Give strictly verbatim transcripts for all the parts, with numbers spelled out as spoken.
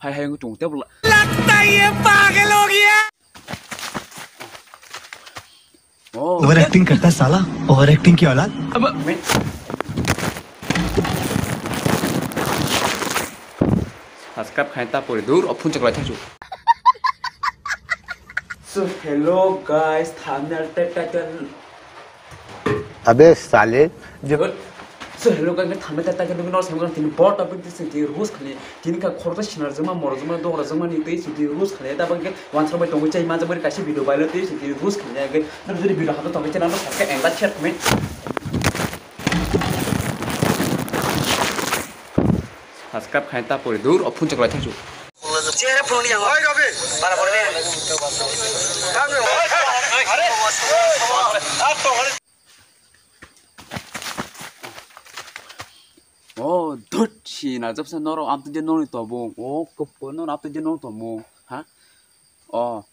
Hai hai wng tung tebla. लगता ये पागल हो गया। Oh. ओवर एक्टिंग करता है साला, ओवर एक्टिंग की औलाद। Subscribe khai ta pori dur, o phone chakla thachu. So hello guys, thumbnail te title. अबे साले, जो So hello guys, thumbnail te title nugui nor samung tini bor topic tini roast khani, tini kha khoroksa sinarjakma morokjakma dongrokjakma ni twi tini roast khani, ta bagwi wansa bai tongwi chai manjakmani kaisa video bailo twi tini roast khani, age nang jodi video hamjak tongwi channel no subscribe and like share comment. Subscribe khai ta pori dur, o phone chakla thachu. Chere phone yang. Oi, Robi. Para pore. O dhut, sinarjak sa norok amtwi de noni tobung. O kopor norok amtwi de noni tobung. Ha? O,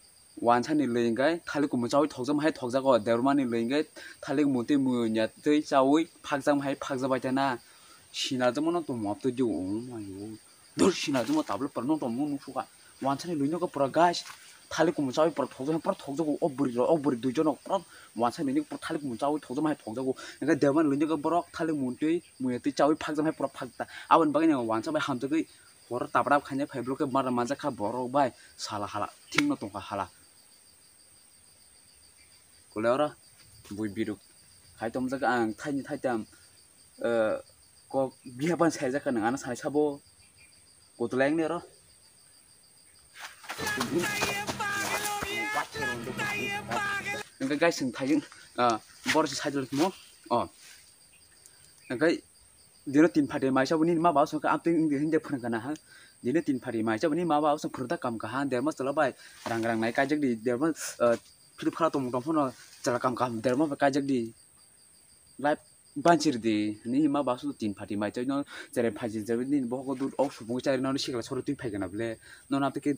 wansa ni lwi hwnkhe thalik kumun chaui thokjak hai thokjago, derma ni lwi hwnkhe thalik kumun twi muiya twi chaui phakjak hai phakjak bai tana. Sinarjak mano tongmo amtwi de o mayo. Dur sinarjak mo tablet pura no tongmo nuksuka. Wansa ni lwi no pura guys. Thalik kumun chaui pura thokjak hai pura thokjago o bwrwi rok o bwrwi dui jonok pura wansa ni lwi pura thalik kumun chaui thokjak hai thokjago. Hwnkhe derma ni lwi no borok thalik kumun twi muiya twi chaui phakjak hai pura phakta. Aboni bagwi no wansa bai hamjagwi Horo tabra khaina phai bloke mara manjak kha borok bai sala hala thik no tongkha hala. Kule oro bui biruk khai tongmjak ang thaini thaitam, eh, kok biha ban saijak kha nang ano sai sabo kotulai ang ni oro. Hwnkhe guys, chwng thayung, ah, borok se saijak mo. Oh. Hwnkhe dino tin phati mai sabo nini ma ba songkha amtwi wngdi hinde phwrwng kana ha. Dino tin phati mai sabo nini ma ba song phwrwngta kam kaha derma chwla bai rang rang nai kaijak di derma, ah, philip khala tongmung tong phano chwla kam kaham derma bai kaijak di. Life banchir di nini ma ba song tin phati mai chai no cherai phaji jabi nini bohogo dud ok supung chari no sikla sori twi phai kana bole. Nono amtwi khe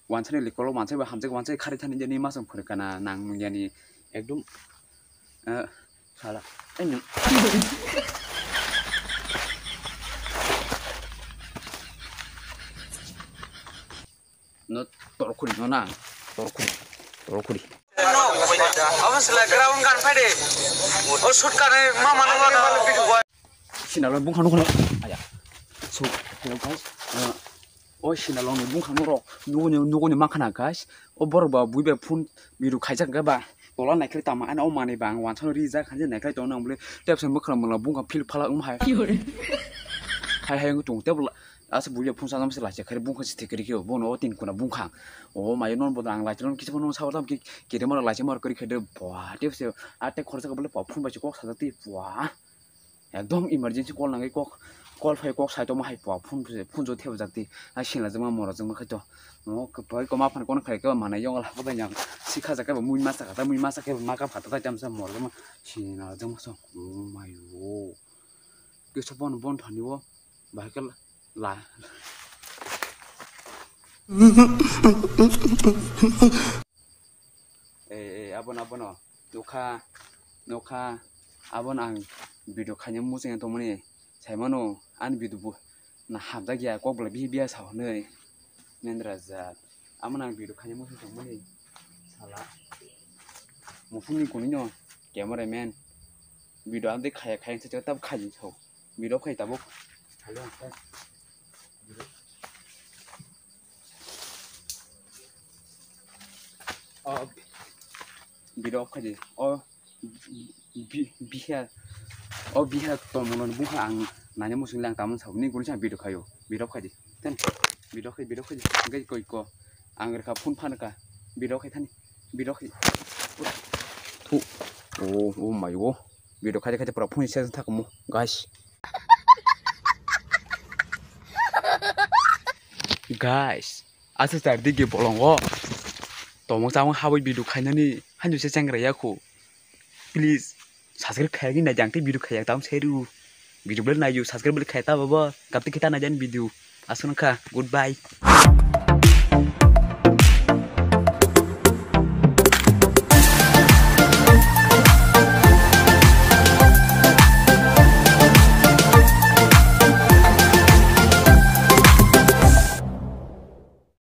Wansani likolo wansai bai hamjak wansai khari thani jani masong phwrwk kana nang nung yani ekdom, eh, sala. Ai nung. No torkhuri no na, torkhuri, torkhuri. Abo sila ground gan phai de. O shoot kare mama no mano. Sinalo bungkha nukho. Aya. So, hello guys. Uh, o sinalo ni bungkha norok nuguni nuguni makhana guys. O borok ba bui bai phone biru khaijak ga ba. Tola naikhlai tama ana o manwi ba ang wansano rijak khan je naikhlai tong nang bole. Tep se mwkhra mala bungkha phil phala um hai. Hai hai tung tep la. Asa bui bai phone sa jam se lachi khair bungkha se thikri khe bono o tin kuna bungkha. O mayo non bodo ang lachi non kisa bono sa tam ki kiri mara lachi mar kari khede. Bwa tep se ate khorsa ka bole phone bai kok sa ti bwa. Ekdom emergency call nangwi kok, call phai kok sai tongma hai pua phone se, phone jo thebajak di. Ai sinla jama mora jama khaito. No kwpai ko ma phan kono khai ko mana yong la pa yang. Sikha jaka ba mui masa kata mui masa ke ma ka phata ta jam sa mora jama sina jama so. Oh my oh. Ke so bon bon thani wo. Bahai ke la. Eh, eh, abono, abono. Nukha, nukha. Abono ang video khaina muchungya tongmani. Saimano, ani video bo na hamjak ya, kok bwlai bihi biya sa hwnwi. Mendra jat. Abono ang video khaina muchung tongmani. Sala. Muphungni kunino, camera man. Video amtwi khaya, khaya, sa tab khaji sao. Video khai tabuk. Hello, sir. O, video off khaidi. O, bi-, biha, o biha tongmani bungkha ang nani muchung lang tamani sabo ni guri sa video khayo. Video off khaidi. Ten, video khai, video khai. Hingke koi ko. Ang rekha phone phan ka. Video khai thani. Video khai. Thu. Oh, oh my oh. Video khai khai pura phone se thakmo, guys. Guys, asa char dige bolongo. Tomok chamok habwi video khainani hanju se chengra yakho. Please, subscribe khayagwi naidi ang tei video khaya tam seru. Video bel naiju subscribe bel khaya ta baba. Kapti kita najan video. Aswk nokha. Goodbye.